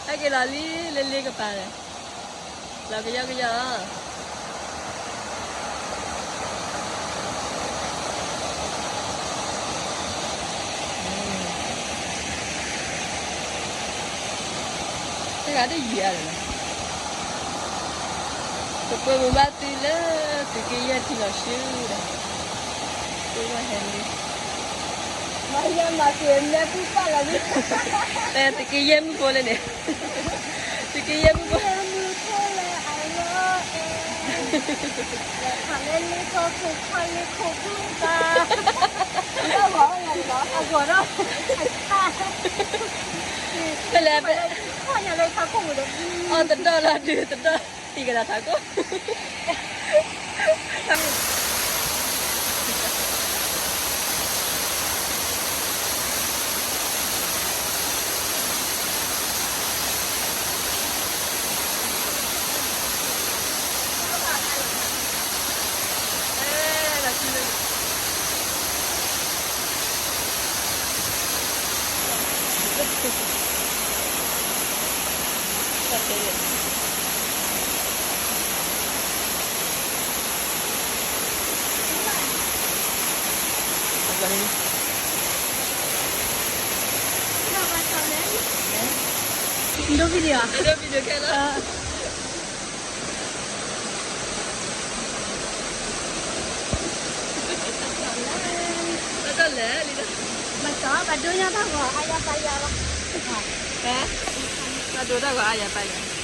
ဟဲက့ၤလီၤလံ လၢလ့ကပၤန့ၣ်, လီၤကယီကယီ. တဂၤတယံာ်အါလဲၣ်, ပပှဲၤမုာ်ဘၣ်သုလၢ သုးက့ယဲၢ်ထံလီၤဆူဒီး, သုဝဲဟဲလံ, မၤယဲမၤက့ၤမဲပူၤပာ်လီၤလံ, သုးက့ယဲၢ်မုၢ်ဖိလဲၣ်န့ၣ်, သုးက့ယဲၢ်မုၢ်ဖိ, မုၢ်ဖိလဲၣ်အလီၤအဲၣ်, လဲၤခးလၢလ့ကီၢ်ခိၣ်ခီလ့ခိၣ်ပူၤဘၣ်, အဂီၢ်ဒီး, ဖဲလဲၣ်, ခီၣ်ညါလၢခါခိၣ်ပူၤဒီး, အီၣ်တဒီၣ်လီၤဒုးတဒီၣ်, တံၢ်ကဒီးထးခိၣ် ဒိ video ဒိ video ခဲလၢာ်, ဘၣ်ဒိညါတၢ်ဂီၤအါယၤပာ်ယၤလီၤ, ဘၣ်ဒိတၢ်ဂီၤအါယၤပာ်ယၤ.